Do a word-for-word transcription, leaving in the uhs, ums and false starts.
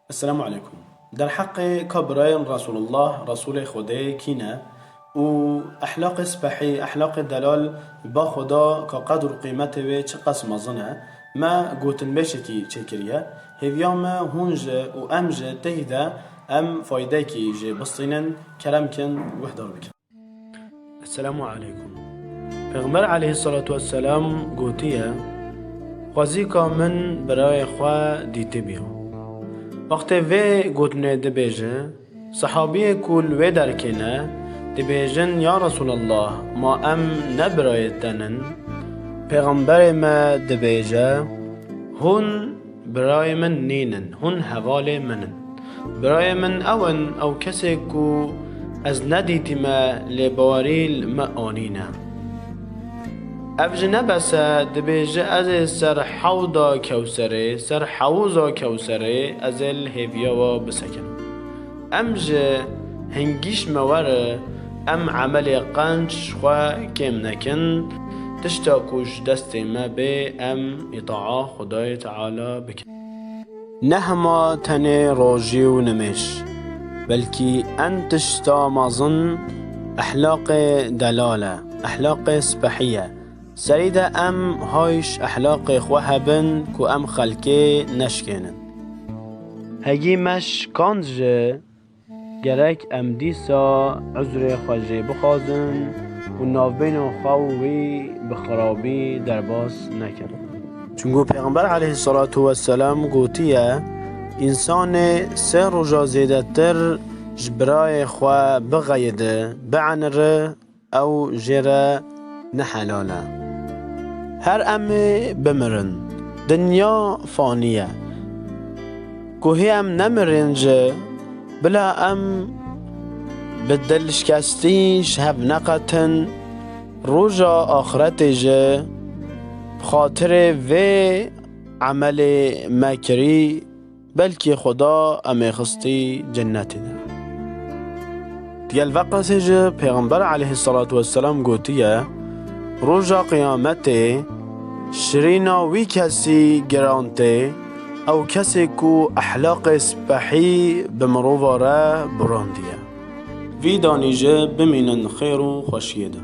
Esselamu aleykum. Derheqê ka birayên Resulullah, Resulê Xwedê kî ne û ehlaqê spehî, ehlaqê delal ba Xweda ka qedr û qîmetê wê çiqas mezin e, me gotinbêjekî çêkiriye. Hêviya me hûn ji û em ji têh de em faydekî jê bistînin, kerem kin guhdar bikin. Esselamu aleykum. Pêxember aleyhissalatu vesselam gotiye, xwezîka min birayê xwe dîtibiya. Wextê vê gotinê dibêje, sehabiyê ku li wê derkê ne, dibêjin, ya Resulallah, ma em ne birayê te nin? Pêxemberê me dibêje, hûn birayê min nînin, hûn hevalê min in. Birayê min ew in, ew kesê ku ez nedîtîme lê bawerî li me anîne. Ev ji ne bes e, dibêje, ez ê ser hewda Kewserê, ser hewza Kewserê ez ê li hêviya we bisekinim. Em ji hingî ji me were, em emelê qenc ji xwe kêm nekin, tişta ku ji destê me bê, em îtaa Xwedayê Teala bikin. Ne hema tenê rojî û nimêj, belkî en tişta mezin ehlaqê delal e, ehlaqê spehî ye. Serî de em hay ji ehlaqê xwe hebin ku em xelkê neşkênin. Hegî me şikand jî, gerek em dîsa uzrê xwe jê bixwazin û navbeyna xwe û wî bi xirabî derbas nekin. Çunku Pêxember aleyhissalatu vesselam gotiye, însanê sê roja zêdetir ji birayê xwe bixeyide, bienire, ew jê re ne helal e. Her em ê bimirin. Dinya fanî ye. Ku hê em nemirên jî, bila em bi dilşikestî ji hev neqetin, roja axretê jî bi xatirê vê emelê me kirî, belkî Xweda em ê xistî cennetê de. Digel ve qasê jî Pêxember aleyhissalatu vesselam gotiye, roja qiyametê şirîna wî kesî giran tê, ew kesê ku ehlaqê spehî bi mirova re burandiye. Vî danî jî bimînin xêr û xweşiyê de.